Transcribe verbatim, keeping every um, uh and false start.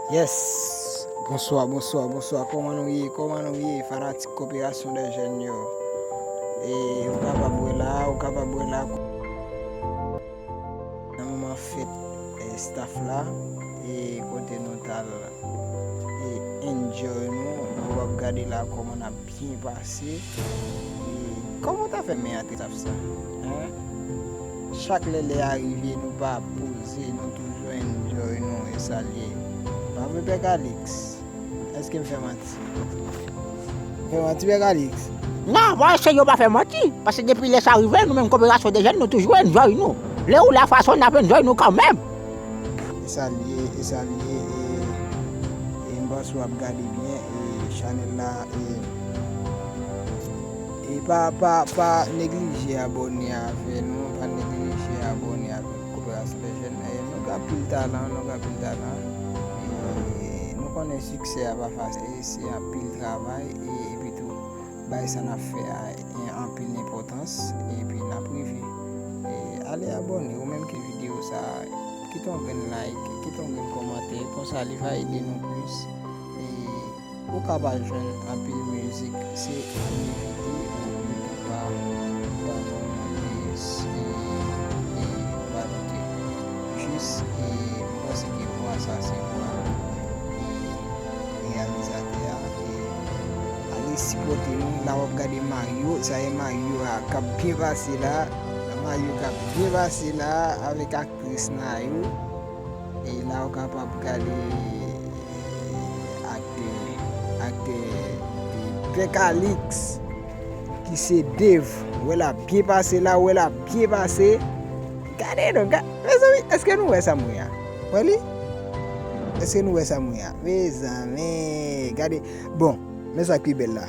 Yes! Bonswa, bonswa, bonswa. Kòman nou ye? Kòman nou ye? Fanatik Koperasyon dè Jèn yo. E, ou kapab wè la, ou kapab wè la. Nan moman fèt, e, staff la, e, kote nou t al, e, enjoy nou, nou ap gade la kòman n ap byen pase. E kòman w ta fè men an te staff sa? Hein? Chak lè lè a rive, nou pa poze, nou toujou enjoy nou, e sa l ye. Pa vre, Pè Calix? Èske m fè manti? M fè manti, Pè Calix? Non, mwen se yo pa fè manti. Paske depi lè sa rive, nou menm Koperasyon dè Jèn, nou toujou enjoy nou. Lè ou la fason, n ap enjoy nou kanmenm. E sa l ye, e sa l ye, e, e m panse w ap gade byen, e chanèl la, e, e pa, pa, pa neglije abòne avè nou, pa neglije abòne avè Koperasyon dè Jèn. E, nou gen anpil talan, nou gen anpil talan. E, nou konnen siksè a pa fasil, e se anpil travay, e, epi tou, bay sa n ap fè a, e, anpil enpòtans, epi n ap rive. E, ale abòne, ou menm ki videyo sa, kite yon grenn like, kite yon grenn kòmantè, konsa li va ede nou plis. E, ou kapab jwenn anpil mizik, se an envite ou YouTube pa, pa kòmante, e, e, pa doute. Jis, e, m panse ke vwa sa se vwa, e, reyalizatè a, e, ale sipòte nou. La w ap gade Mario, sa e Mario a k ap byen pase la. Mario k ap byen pase la avèk aktris Nayou. E la w kapab gade, e, aktè, aktè, e, Pè Calix, ki se Dave. Wè l ap byen pase la, wè l ap byen pase. Gade non, ga-, mezanmi, èske nou wè sa m wè a? Wè li? Èske nou wè sa m wè a? Mezanmi, gade. Bon, men sa k pi bèl la.